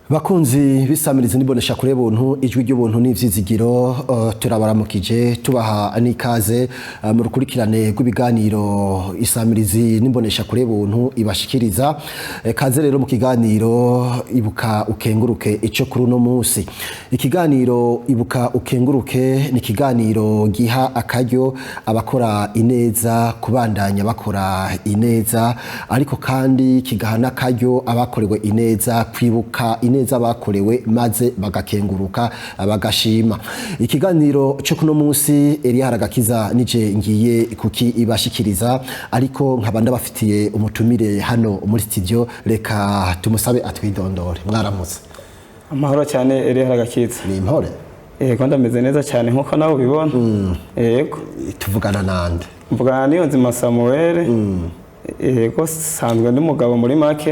Bakunzi bisamiriza nibonesha kure buntu ijwi ry'ubuntu n'ivyizigiro, turabaramukije tubaha n'ikaze mu rukurikirane rw'ibiganiro isamirizi n'imbonesha kure buntu ibashikiriza. Kaze rero mu kiganiro Ibuka Ukenguruke ico kuri uno munsi. Ikiganiro Ibuka Ukenguruke ni ikiganiro giha akaryo abakora ineza kubandanya bakora ineza, ariko kandi kigaha n'akaryo abakorewe ineza kwibuka ineza bakorewe maze bagakenguruka bagashima. Ikiganiro cyo kuno munsi Elia Haragakiza nije ngiye kuki ibashikiriza, ariko nkaba ndabafitiye umutumire hano muri studio. Reka tumusabe atwidondore. Mwaramutse. Amahoro cyane, Elia Haragakiza. Ni impore? Yego, ndameze neza cyane nkuko nawe ubibona, yego. Tuvugana nande? Mvugana Niyonzima Samuel. Yego, sanzwe ndi umugabo muri make.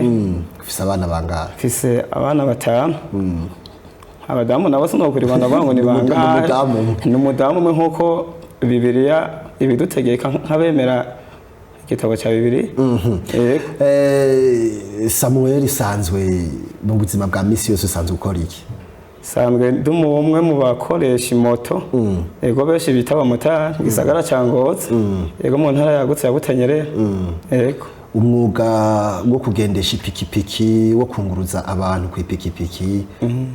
Ufise abana bangahe? Mfise abana batanu. Abadamu nabo sinokurirwa ndavuga ngo ni bangahe. Umudamu umwe. Ni umudamu umwe nkuko Bibiliya ibidutegeka nk'abemera igitabo cya Bibiliya, yego. Samuel, isanzwe mu buzima bwa misi yose usanzwe ukora iki? Sanzwe ndi umwe mu bakoresha imoto, yego, benshi bita abamotari mu gisagara cya Ngozi, yego, mu ntara yagutse ya Butanyerera, yego. Umwuga wo kugendesha ipikipiki, wo kunguruza abantu ku ipikipiki,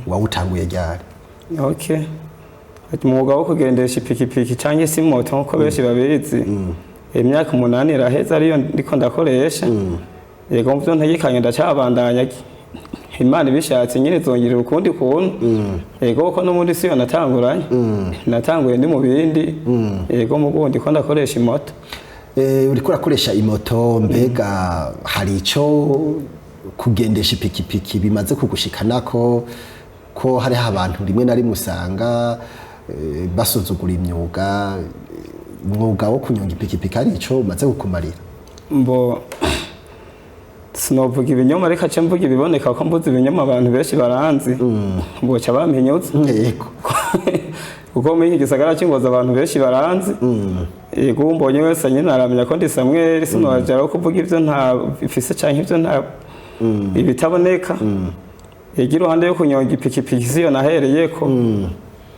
wawutanguye ryari? Okay. Umwuga wo kugendesha ipikipiki cyangwa se moto nkuko benshi babizi, imyaka 8 iraheze ariyo ndiko ndakoresha. Yego, mu byo ntegekanye ndacyabandanya, Imana ibishatse nyine izongera ukundi kuntu. Yego, kuko n'ubundi siyo natanguranye, natanguye ndi mu bindi. Yego, mu bundi ko ndakoresha imoto. Uriko urakoresha imoto, mbega hari ico kugendesha ipikipiki bimaze kugushikanako? Ko hariho abantu rimwe na rimwe usanga basuzugura imyuga, umwuga wo kunyonga ipikipiki hari ico umaze kukumarira? Mbo sinovuga ibinyoma, ariko ace mvuga ibiboneka, ko mvuze ibinyoma abantu benshi baranzi boca bampinyutse. Kuko muri iki gisagara cy'Ingozi abantu benshi baranzi. Yego, umbonye wese nyine aramenya ko ndi Samweli. Sinojya kuvuga ibyo nta bifise canke ibyo nta ibitaboneka. Yego, iruhande yo kunyonga ipikipiki siyo nahereyeko.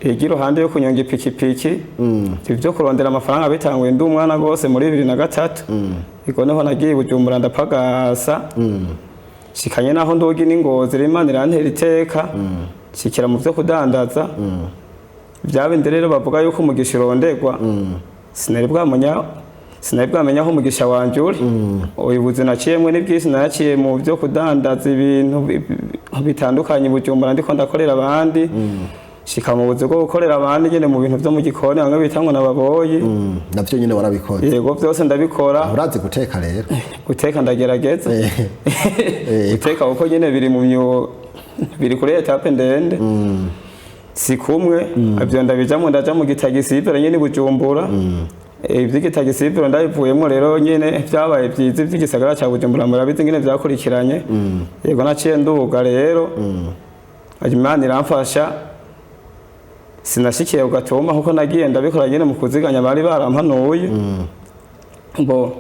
Yego, iruhande yo kunyonga ipikipiki, ibyo kurondera amafaranga bitanguye ndi umwana rwose muri 2003. Yego, niho nagiye i Bujumbura ndapagasa, shikanye naho ndogi n'Ingozi Imana irantera iteka, shikira mu byo kudandaza. Bya bindi rero bavuga yuko umugisha urondegwa, sinari bwamenya aho umugisha wanje uri. Ubuzi naciyemwe ni bwinshi. Naraciye mu byo kudandaza ibintu bitandukanye i Bujumbura ndiko ndakorera abandi, shika mu buzi bwo gukorera abandi nyene mu bintu vyo mu gikoni, bamwe bita ngo n'ababoyi. Navyo nyine warabikoze? Yego, byose ndabikora. Urazi guteka rero? Guteka ndagerageza. Guteka kuko nyene biri mu myo biri kuri étape ndende, si kumwe ivyo ndabijamwo. Ndaja mu gitagisi ivero nyene i Bujumbura. Ivy'igitagisi ivero ndabivuyemwo rero nyene vyabaye vyiza ivy'igisagara ca Bujumbura, murabizi nyene vyakurikiranye. Yego, naciye nduga rero, Imana iramfasha, sinashikiye ugatuma kuko nagiye ndabikora nyene mu kuziganya bari barampanuye. Bo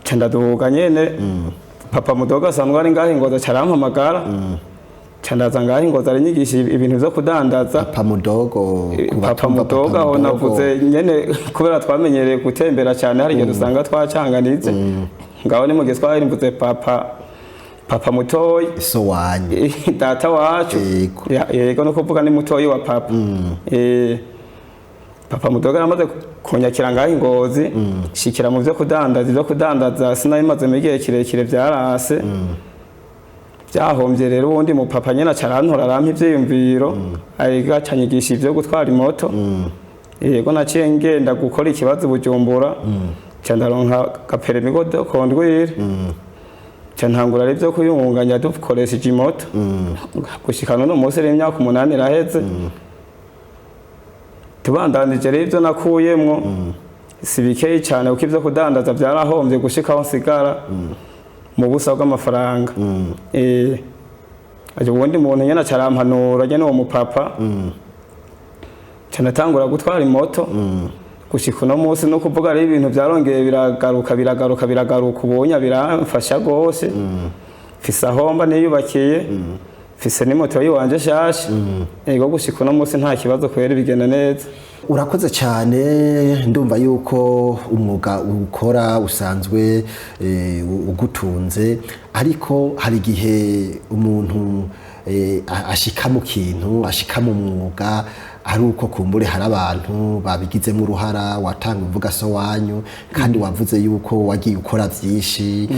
ca ndaduga nyene, papa mudogo asanzwe ari ngaho Ingozi carampamagara, ca ndaza ngaho Ingozi arinyigisha ibintu vyo kudandaza. Papa mudogo, ku Papa batumva? Mudogo aho navuze nyene kubera twamenyereye gutembera cyane, hari igihe dusanga twacanganitse. Ngaho ni mu Giswahili mvuze papa, papa mutoyi. So wanyu. Data wacu. Yego. Yego, no kuvuga ni mutoyi wa papa. Papa mudogo aramaze kunyakira ngaho Ingozi, shikira mu byo kudandaza. Ibyo kudandaza sinabimaze mu gihe kirekire, byarase byahombye. Rero ubundi mu papa nyene aca arantora, arampa ivyiyumviro, acanyigisha ivyo gutwara imoto. Yego, naciye ngenda gukora ikibazo i Bujumbura, nca ndaronka ga permis de conduire, nca ntangura rero ivyo kuyungunganya dukoresheje imoto gushika n'uno munsi. Rero imyaka 8 iraheze tubandanije. Rero ivyo nakuyemwo si bikeyi cyane, kuko ivyo kudandaza byarahombye gushika aho nsigara mu busa bw'amafaranga. Aje uwundi muntu nyene acarampanura nyene, uwo mupapa, nca natangura gutwara imoto gushika uno munsi. No kuvuga rero ibintu byarongeye biragaruka, biragaruka, biragaruka. Ubunya biramfasha rwose, mfise aho mba niyubakiye. Mfise n'imoto yiwanje shasha. Yego, gushika uno munsi nta kibazo kwera, bigenda neza. Urakoze cyane. Ndumva yuko umwuga ukora usanzwe ugutunze, ariko hari igihe umuntu ashika mu kintu, ashika mu mwuga ari uko kumbure hari abantu babigizemo uruhara. Watanga uvuga so wanyu, kandi wavuze yuko wagiye ukora byinshi,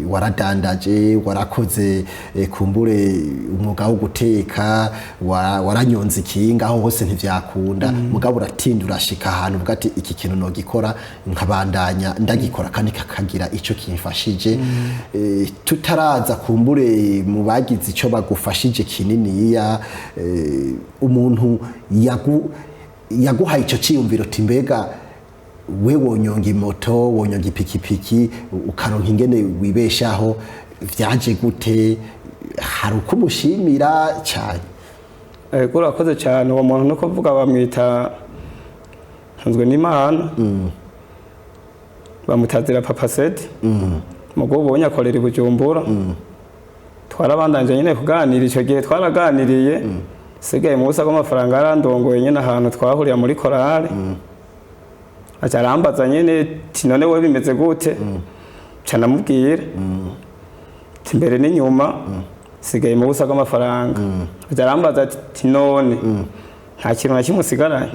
waradandaje, warakoze, kumbure umwuga wo guteka, waranyonze ikinga, aho hose ntivyakunda, mugabo uratinda urashika ahantu uvuga ati iki kintu nogikora nkabandanya ndagikora kandi kakagira ico kimfashije. Tutaraza kumbure mu bagize ico bagufashije kininiya, umuntu yaguhaye ico ciyumviro uti mbega we wonyonga imoto, wonyonga ipikipiki, ukaronka ingene wibeshaho, vyaje gute? Hari uko umushimira cyane? Ego, urakoze cyane. Uwo muntu no kuvuga bamwita Ntunzwe n'Imana, bamutazira Papa Seti. Mugo ubonye akorera i Bujumbura. Twarabandanje nyine kuganira, icyo gihe twaraganiriye, sigaye musa ko amafaranga yarandongoye nyine ahantu twahuriye muri korale, aca arambaza nyine ati none we bimeze gute? Nca ndamubwira ati mbere n'inyuma sigaye mu busa bw'amafaranga. Aca arambaza ati none nta kintu na kimwe usigaranye?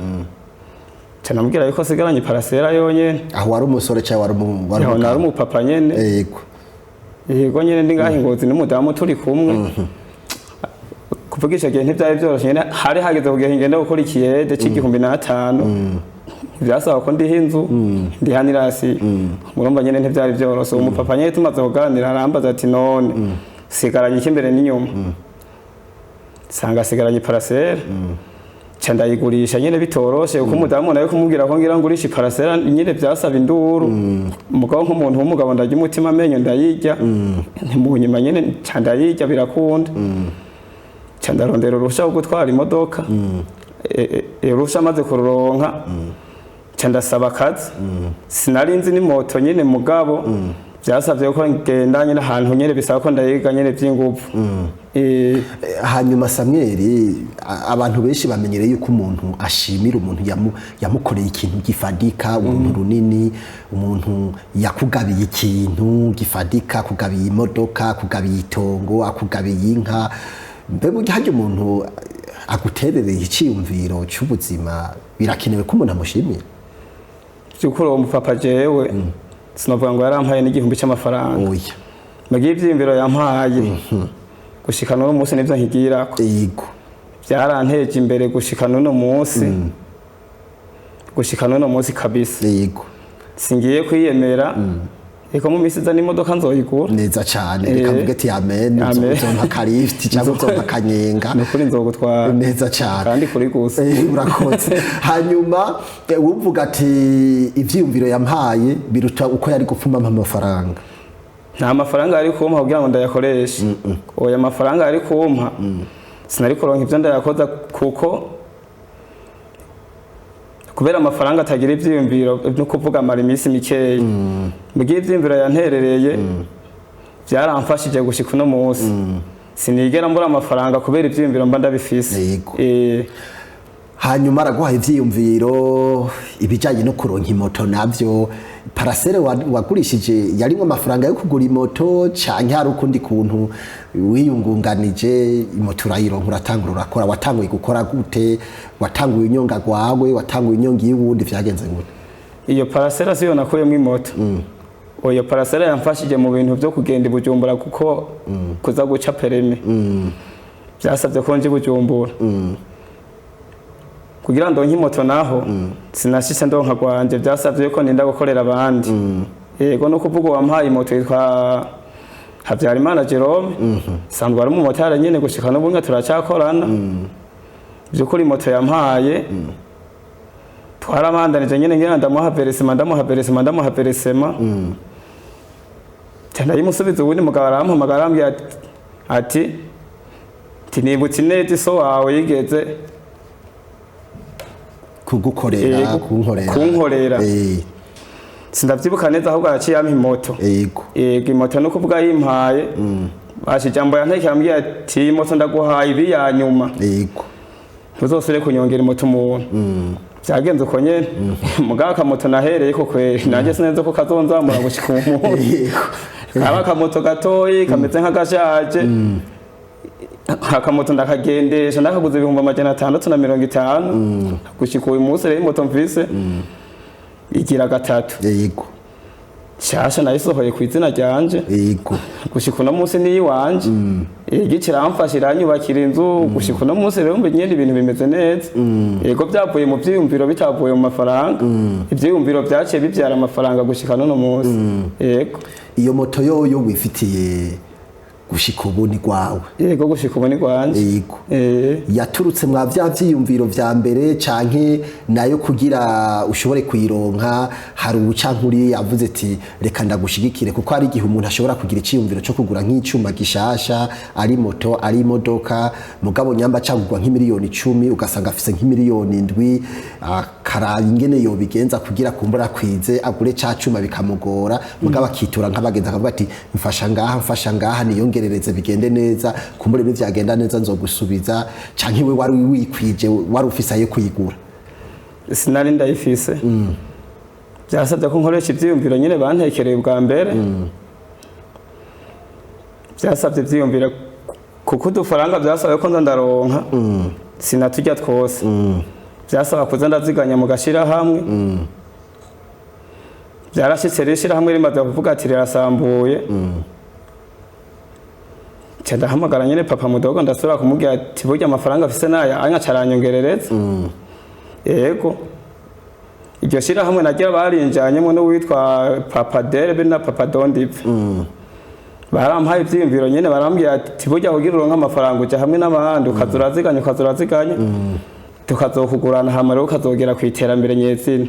Nca ndamubwira yuko asigaranye parasera yonyene. Aho wari umusore cyangwa wari Aho nari umugabo? Umupapa nyene. Yego. Yego nyene, ndi ngaho ingozi n'umudamu turi kumwe. Kuvuga icyo gihe ntibyari byoroshye nyene, hari hageze kugira ngende gukora ikiyede c'1500, ntibyasaba ko ndiha inzu, ndiha n'irasi, murumva nyene ntibyari byoroshye. Uwo mupapa nyene tumaze kuganira arambaza ati none sigaranye iki imbere n'inyuma? Sanga asigaranye parasera, nca ndayigurisha nyene bitoroshe, kuko umudamu nawe kumubwira ko ngira ngurisha iparasera nyene byasaba induru. Umugabo nk'umuntu w'umugabo ndarya umutima amenyo ndayirya, mu nyuma nyene nca ndayirya birakunda. Nca ndarondera uruhusha rwo gutwara imodoka. Uruhusha maze kururonka, nca ndasaba akazi. Sinari nzi n'imoto nyene, mugabo byasabye ko ngenda nyene ahantu nyene bisaba ko ndayiga nyene by'inguvu. Hanyuma Samweli, abantu benshi bamenyereye yuko umuntu ashimira umuntu yamukoreye ikintu gifadika, uruntu runini, umuntu yakugabiye ikintu gifadika, akugabiye imodoka, akugabiye itongo, akugabiye inka. Mbe burya harya umuntu aguterereye iciyumviro cy'ubuzima, birakenewe ko umuntu amushimira? By'ukuri uwo mupapa jewe sinavuga ngo yarampaye n'igihumbi cy'amafaranga. Oya. Mugihe ivyiyumviro yampaye gushika n'uno munsi nivyo nkigirako. Byaranteje imbere gushika n'uno munsi, gushika n'uno munsi kabisa. Singiye kwiyemera, eko mu minsi iza n'imodoka nzoyigura. Neza cyane, reka mvuge ati amen. Amen. Uzompa karifti cyangwa uzompa akanyenga. Ni ukuri nzogutwara. Neza cyane. Kandi kuri gusa. Urakoze. Hanyuma uvuga ati ivyiyumviro yampaye biruta uko yari gupfuma ampa amafaranga. Nta mafaranga yari kumpa kugira ngo ndayakoreshe. Oya, amafaranga yari kumpa sinari kuronka ibyo ndayakoza, kuko kubera amafaranga atagira ivyiyumviro, no kuvuga amara iminsi mikeya. Mugihe ivyiyumviro yanterereye byaramfashije gushika uno munsi, sinigera mbura amafaranga kubera ivyiyumviro mba ndabifise. Hanyuma araguha ivyiyumviro, ibijanye no kuronka imoto navyo, parasere wagurishije yarimwo amafaranga yo kugura imoto, canke hari ukundi kuntu wiyungunganije imoto urayironka, uratangura urakora? Watanguye gukora gute? Watanguye unyonga gwawe, watanguye unyonga iy'uwundi, vyagenze gute? Iyo parasera siyo nakuyemo imoto. Iyo parasera yamfashije mu bintu byo kugenda i Bujumbura, kuko kuza guca permis byasabye ko nje i Bujumbura kugira ndonke imoto. Naho sinashise ndonka gwanje, byasabye ko ninda gukorera abandi. Yego, no kuvuga wampaye imoto yitwa Habyarimana Jerome, sanzwe ari umumotari nyene, gushika n'ubu nka turacyakorana. By'ukuri moto yampaye twarabandanije nyene, ngira ndamuha versement, ndamuha versement, ndamuha versement, cyane ndayimusubiza. Ubundi mugabo arampamagara, arambwira ati nibutse ineza iso wawe yigeze kugukorera. Yego, kunkorera. Kunkorera. Sindavyibuka neza, ahubwo araciye ampa imoto. Yego, imoto no kuvuga yimpaye. Basha ijambo yantekeye ambwiye ati moto ndaguhaye ibi ya nyuma. Yego. Ntuzosubire kunyongera imoto umuntu. Byagenze uko nyene. Mugabo akamoto nahereye ko kweri nanjye sinzi ko kazonzamura gushika uwo munsi. Yego. Kaba akamoto gatoyi kameze nk'agashaje. Akamoto ndakagendesha ndakaguze 650,000 gushika uyu munsi. Rero imoto mfise igira gatatu. Yego. Shasha nayisohoye ku izina ryanje. Yego. Gushika uno munsi ni iwanje. Igi kiramfasha, iranyubakira inzu. Gushika uno munsi rero mbe nyene ibintu bimeze neza. Yego, byavuye mu vyiyumviro, bitavuye mu mafaranga. Ivyiyumviro vyaciye bivyara amafaranga gushika n'uno munsi. Yego. Iyo moto yoyo wifitiye gushika ubu ni rwawe? Yego, gushika ubu ni rwanje. Yego. Eh. Yaturutse mwa vya vyiyumviro vya mbere, canke nayo kugira ushobore kuyironka hari ubucankuri yavuze ati reka ndagushigikire? Kuko hari igihe umuntu ashobora kugira iciyumviro cyo kugura nk'icuma gishasha, ari moto, ari imodoka, mugabo nyamba cagurwa nk'imiliyoni 10, ugasanga afise nk'imiliyoni 7, akaraba ingene yobigenza kugira kumbura kwize agure ca cuma bikamugora, mugabo akitura nk'abagenzi akavuga ati mfasha ngaha, mfasha ngaha, niyongerereze bigende neza, kumbura ibintu vyagenda neza nzogusubiza. Canke we wari wikwije, wari ufise ayo kuyigura? Sinari ndayifise. Byasabye ko nkoresha ivyiyumviro nyine bantekereye ubwa mbere. Byasabye ivyiyumviro kuko udufaranga byasabye ko nza ndaronka sinaturya twose. Byasaba kuza ndaziganya mu gashirahamwe. Byarashitse rero ishirahamwe rimaze kuvuga ati rirasambuye, nca ndahamagara nyine papa mudogo, ndasubira kumubwira ati burya amafaranga afise naya anya, caranyongerereza. Yego, iryo shirahamwe naryo barinjanyemo n'uwitwa Papa Derbe na Papa Dondive. Barampaye ivyiyumviro nyene, barambwira ati burya kugira uronke amafaranga uja hamwe n'abandi, ukaza uraziganya, ukaza uraziganya, tukazokugurana, hama rero ukazogera ku iterambere nyezina.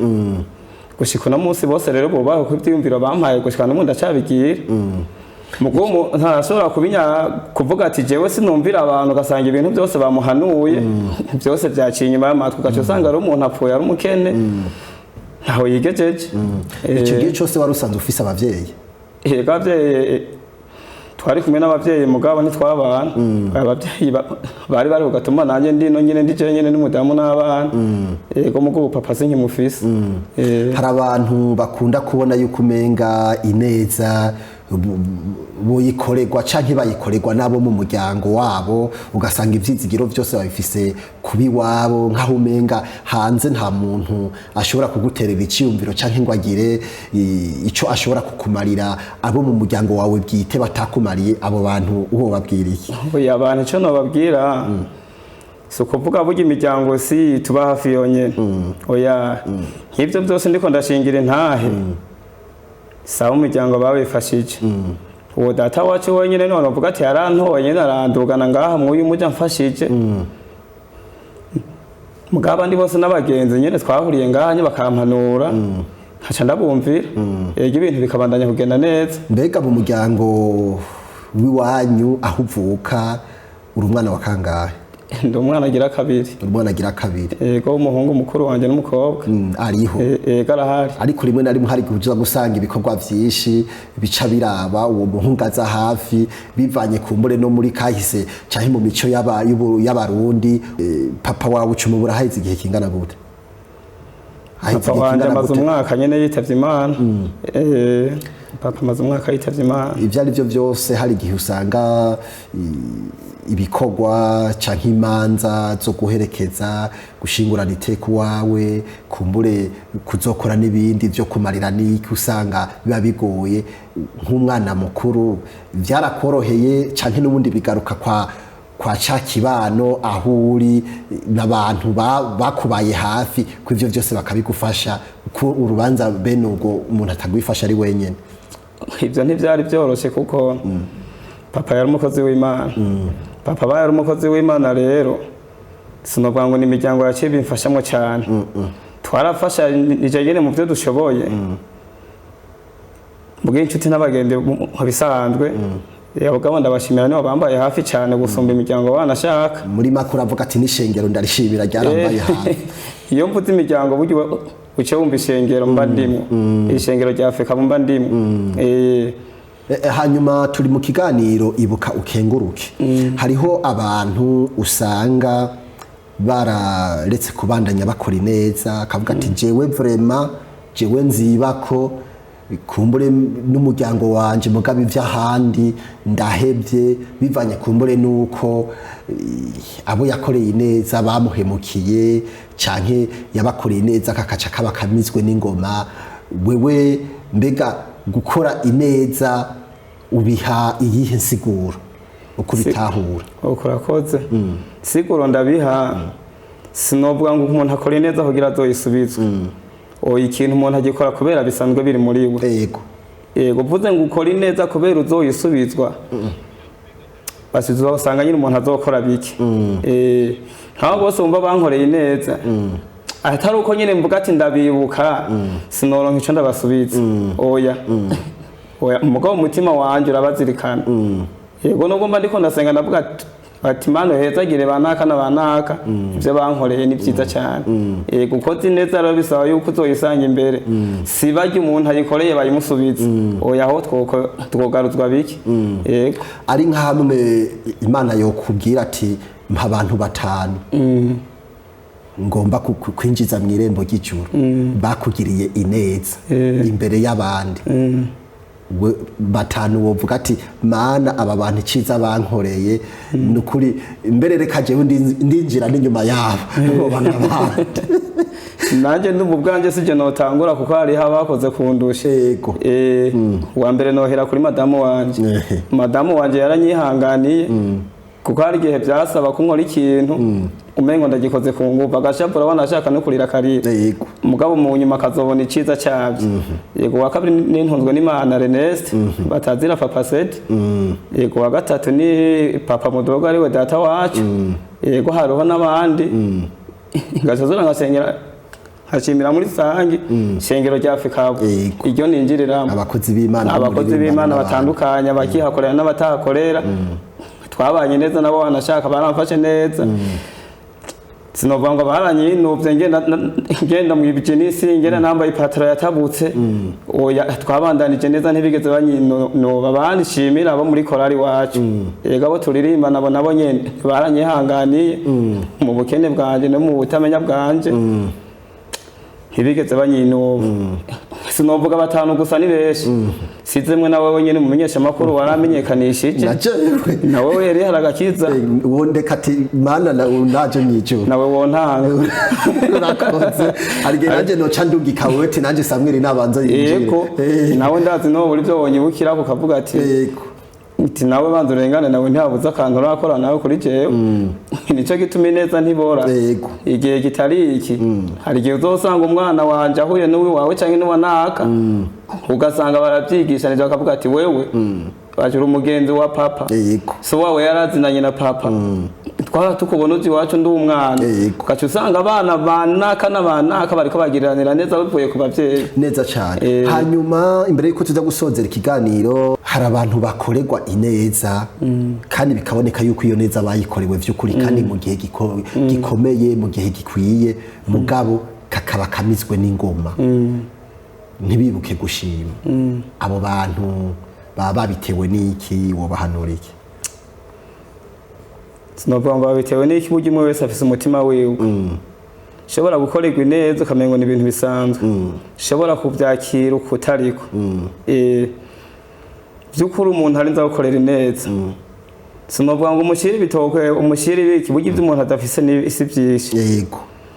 Gushika uno munsi bose rero bubaho ku ivyiyumviro bampaye, gushika n'ubu ndacabigira. Mugumu ntashobora kubinya kuvuga ati jewe sinumvira abantu, ugasanga ibintu byose bamuhanuye byose byaciye inyuma y'amatwi, ugaca usanga ari umuntu apfuye ari umukene, ntaho yigejeje. Icyo gihe cyose wari usanzwe ufise abavyeyi? Yego, abavyeyi twari kumwe n'abavyeyi, mugabo ntitwabana. Abavyeyi bari bari kugatuma nanjye ndino nyine ndi jenyine n'umudamu n'abana. Yego, mugabo papa sinkimufise. Hari abantu bakunda kubona yuko umenga ineza boyikorerwa canke bayikorerwa nabo mu muryango wabo, ugasanga ivyizigiro vyose babifise kubi wabo, nkaho umenga hanze nta muntu ashobora kuguterera iciyumviro canke ngo agire ico ashobora kukumarira, abo mu muryango wawe bwite batakumariye. Abo bantu uwo babwiriye? Oya, abantu icyo nababwira si ukuvuga burya imiryango si tuba hafi yonyine, oya. Nk'ibyo byose ndiko ndashingira intahe sawa umuryango babifashije. Uwo data wacu wenyine none uvuga ati yarantoye nyine, arandugana ngaha mw'uyu mujya mfashije. Mugabo abandi bose n'abagenzi nyine twahuriye ngaha nyine bakampanura, nkaca ndabumvira. Yego, ibintu bikabandanya kugenda neza. Mbega mu muryango w'iwanyu aho uvuka uri umwana wa kangahe? Ndi umwana agira kabiri. Uri umwana agira kabiri? Yego, umuhungu mukuru wanjye n'umukobwa. Ariho? Yego, arahari. Ariko rimwe na rimwe hari igihe uza gusanga ibikorwa vyinshi bica biraba uwo muhungu aza hafi, bivanye kumbure no muri kahise canke mu mico y'Abarundi. Papa wawe ucumubura haheze igihe kingana gute? Haheze Papa igihe wanje kingana amaze gute? umwaka nyene yitavye Imana. Papa amaze umwaka yitavye Imana. Ibyo ari byo byose, hari igihe usanga ibikorwa canke imanza zo guherekeza, gushingurana iteka uwawe, kumbure kuzokora n'ibindi byo kumarira n'iki, usanga biba bigoye. Nk'umwana mukuru byarakoroheye, canke n'ubundi bigaruka kwa ca kibano aho uri n'abantu bakubaye hafi ko ivyo byose bakabigufasha, ko urubanza bene ubwo umuntu atagwifasha ari wenyene? Ibyo ntibyari byoroshye kuko papa yari umukozi w'Imana. Papa abaye ari umukozi w'Imana rero, sinovuga ngo ni imiryango yaciye bimfashamo cyane. Twarafashanije nyine mu byo dushoboye, mbwe inshuti n'abagenzi mu bisanzwe. Yabugabo ndabashimira, nibo bambaye hafi cyane gusumba imiryango banashaka. Muri make uravuga ati n'ishengero ndarishimira, ryarambaye hafi. Iyo mvuze imiryango burya uce wumva ishengero mba ndimo, ishengero rya Afurika mba ndimo. Hanyuma turi mu kiganiro Ibuka Ukenguruke. Hariho abantu usanga bararetse kubandanya bakora ineza, akavuga ati jewe vraiment, jewe nzibako kumbure n'umuryango wanje, mugabo ivy'ahandi ndahevye, bivanye kumbure nuko abo yakoreye neza bamuhemukiye, canke yabakoreye neza kakaca kaba kamizwe n'ingoma. Wewe mbega gukora ineza ubiha iyihe nsiguro, uko bitahura? Urakoze. Siguro ndabiha, sinovuga ngo umuntu akora neza kugira azoyisubizwe. Oya, ikintu umuntu agikora kubera bisanzwe biri muri we. Yego, uvuze ngo ukora ineza kubera uzoyisubizwa, basize usanga nyine umuntu azokora bike. Nk'abo bose wumva bankoreye neza, atari uko nyine mvuga ati ndabibuka, sinoronka ico ndabasubiza. Oya, oya, umugabo umutima wanje urabazirikana. Yego, nubwo mba ndiko ndasenga, ndavuga ati Mana uhezagire banaka na banaka, ibyo bankoreye ni byiza cyane. Yego, ukoze neza rero bisaba yuko uzoyisanga imbere, si barya umuntu ayikoreye bayimusubiza. Oya, aho twogaruzwa bike. Yego. Ari nka hamwe Imana yokubwira ati mpa abantu batanu ngomba kwinjiza mu irembo ry'ijuru bakugiriye ineza imbere y'abandi, batanu wovuga ati Mana, aba bantu iciza bankoreye ni ukuri, mbere reka jewe ndinjira n'inyuma yabo boba n'abandi? Nanjye ndumva ubwanjye sibyo notangura, kuko hariho abakoze kundusha. Uwa mbere nohera kuri madamu wanje. Madamu wanje yaranyihanganiye, kuko hari igihe byasaba ko nkora ikintu umengo ndagikoze ku nguvu, agashapura, abana ashaka no kurira akarira. Mugabo mu nyuma akazobona iciza cyabyo. Yego, wa kabiri nintunzwe n'Imana Ernest batazira Papa Seti. Yego, wa gatatu ni Papa Mudogo, ariwe data wacu. Yego, hariho n'abandi ngashazura ngasengera, nkashimira muri rusange shengero rya Afurika iryo ninjiriramo. Abakozi b'Imana. Abakozi b'Imana batandukanye, abakihakorera n'abatahakorera, twabanye neza nabo, banashaka baramfashe neza. Sinovuga ngo baranyinuvye ngenda ngenda mu ibijinisi, ngenda nambaye ipataro yatabutse. Oya, twabandanije neza, ntibigeze banyinuba. Banshimira abo muri korali wacu. Yego, abo turirimba nabo nyene baranyihanganiye mu bukene bwanje no mu butamenya bwanje, ntibigeze banyinuba. Sinovuga batanu gusa, ni benshi. Sizemwe nawe wenyine mumenyesha amakuru waramenyekanishije. Na jewe. Nawe yari haragakiza. Uwo ndeka ati Mana naje mw'ijuru. Nawe wontanga. Urakoze. Hari igihe nanjye noca ndungika wowe ati nanjye Samweli nabanza yinjire. Yego. Nawe ndazi no buri byo wonyibukira ukavuga ati ati nawe banza urengane, nawe ntihabuze akantu urakora nawe kuri jewe. Nicyo gituma ineza ntibora. Igihe kitari iki, hari igihe uzosanga umwana wanje ahuye n'uwiwawe cyangwa n'uwa naka, ugasanga barabyigishanije, bakavuga ati wewe bajura umugenzi wa papa, so wawe yarazinanye na papa, twara tukubona uzi iwacu ndi umwana. Ugaca usanga abana banaka n'abanaka bariko bagiriranira neza bivuye ku bavyeyi. Neza cyane. Hanyuma imbere yuko tuza gusozera ikiganiro, hari abantu bakorerwa ineza kandi bikaboneka yuko iyo neza bayikorewe vy'ukuri, kandi mu gihe gikomeye, mu gihe gikwiye, mugabo kakaba kamizwe n'ingoma, ntibibuke gushima. Abo bantu baba babitewe n'iki? Wobahanura iki? Sinovuga ngo bitewe n'iki, burya umwe wese afise umutima wiwe. Ushobora gukorerwa ineza ukamengo ni ibintu bisanzwe, ushobora kuvyakira uko utariko. By'ukuri umuntu arinze gukorera ineza, sinovuga ngo umushyire ibitoke, umushyire ibiki, burya ibyo umuntu adafise ni si byinshi.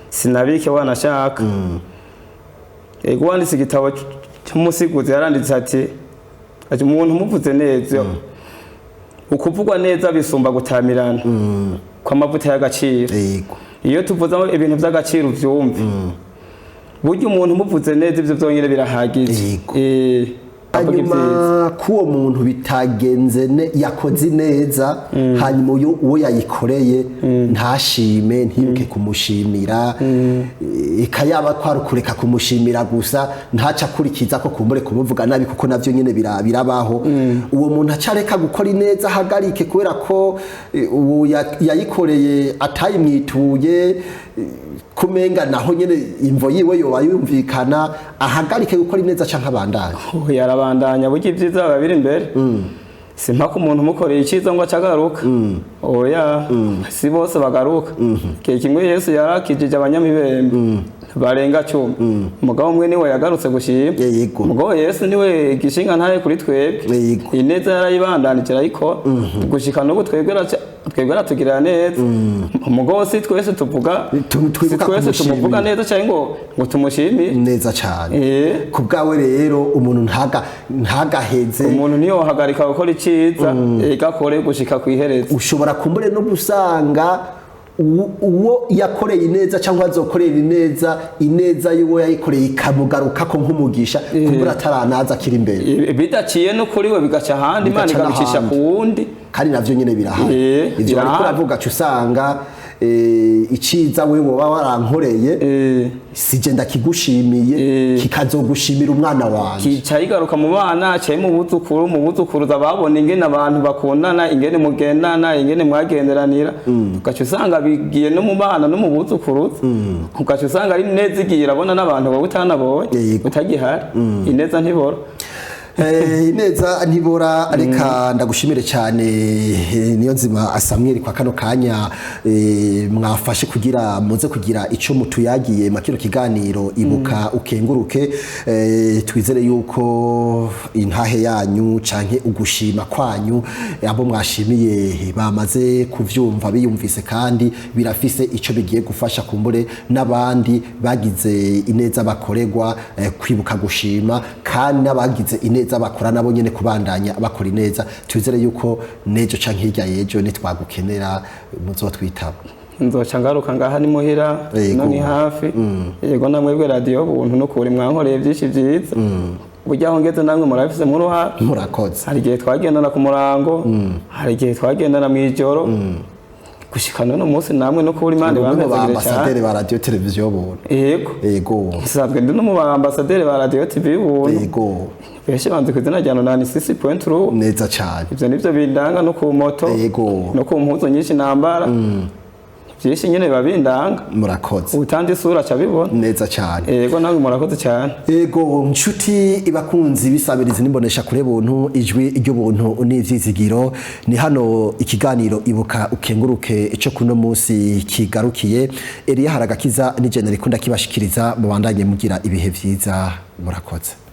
Sinabike wanashaka. Yego, wanditse igitabo cy'umusiguzi yaranditse ati umuntu umuvuze neza, ukuvugwa neza bisumba gutamirana kw'amavuta y'agaciro. Iyo tuvuze ibintu by'agaciro uvyumve, burya umuntu umuvuze neza ibyo byonyine birahagije. Avuga ibyiza. Hanyuma k'uwo muntu bitagenze yakoze neza, hanyuma uwo yayikoreye ntashime, ntibuke kumushimira, eka yaba kwari kureka kumushimira gusa, ntaca akurikiza ko kumbure kumuvuga nabi, kuko navyo nyene birabaho. Uwo muntu acareka gukora ineza, ahagarike kubera ko uwo yayikoreye atayimwituye, kumenga naho nyene imvo yiwe yoba yumvikana, ahagarike gukora ineza canke abandanye? Oh, yarabandanya. Kubandanya burya ibyiza biba biri imbere. Simpaka umuntu umukoreye icyiza ngo acagaruka, oya, si bose bagaruka. Igihe kimwe Yesu yarakijije abanyamibembe barenga 10, umugabo umwe niwe yagarutse gushima. Umugabo Yesu niwe gishinga ntaye kuri twebwe. Ineza yarayibandanije arayikora gushika n'ubu, twebwe aratugirira neza. Umugabo si twese tuvuga, twibuka si twese kumushimira. Tumuvuga neza cyangwa ngo tumushimire. Neza cyane. Ku bwawe rero umuntu ntagaheze. Umuntu ntiyohagarika gukora icyiza, igakore gushika ku iherezo. Ushobora kumbure no gusanga uwo yakoreye ineza cyangwa azokorera ineza, ineza y'uwo yayikoreye ikamugarukako nk'umugisha, kumbura ataranaza akiri imbere. Bidaciye no kuri we, bigaca ahandi, Imana Bigaca ikabicisha n'ahandi. ku wundi. Kandi navyo nyene birahari. Ivyo bariko Birahari. uravuga, aca usanga iciza we woba warankoreye, sije ndakigushimiye, kikazogushimira umwana wanje. Kica yigaruka mu bana, caye mu buzukuru, mu buzukuruza, babona ingene abantu bakundana, ingene mugendana, ingene mwagenderanira, ugaca usanga bigiye no mu bana no mu buzukuruza, ugaca usanga ari neza igiye irabona n'abantu wowe utanabonye utagihari. Ineza ntibora. Ineza ntibora. Reka ndagushimire cyane, niyo nzima Samweli, kwa kano kanya mwafashe kugira muze kugira ico mutuyagiye makino kiganiro Ibuka Ukenguruke. Twizere yuko intahe yanyu canke ugushima kwanyu, abo mwashimiye bamaze kuvyumva, biyumvise, kandi birafise ico bigiye gufasha kumbure n'abandi bagize ineza bakorerwa, kwibuka gushima, kandi n'abagize ineza bakora nabo nyene kubandanya bakora ineza. Twizere yuko nejo canke hirya yejo nitwagukenera muzotwitaba. Nzoca ngaruka ngaha ni muhira. No ni hafi. Yego, namwebwe radiyo buntu n'ukuri mwankoreye byinshi byiza. Burya aho ngeze namwe murabifise uruhara. Murakoze. Hari igihe twagendana ku murango, hari igihe twagendana mu ijoro, gushika n'uno munsi namwe no kubura Imana Umwe mu ibamezagire ba cyane. ambasaderi ba radio televiziyo buntu. Yego. Nsanzwe ndi no mu ba ambasaderi ba radiyo TV buntu. Benshi banzi ku izina rya Nonani Sisi Point Ru. Neza cyane. Ivyo nivyo bindanga no ku moto, no ku mpuzu nyinshi nambara, byinshi nyine biba bindanga. Murakoze. Utandi isura aca abibona. Neza cyane. Yego, namwe murakoze cyane. Ego, nshuti ibakunzi bisabiriza nimbonesha kure buntu, ijwi ry'ubuntu n'ivyizigiro, ni hano ikiganiro Ibuka Ukenguruke ico kuno munsi kigarukiye. Eliya Haragakiza ni je nariko ndakibashikiriza. Mubandanye mugira ibihe vyiza, murakoze.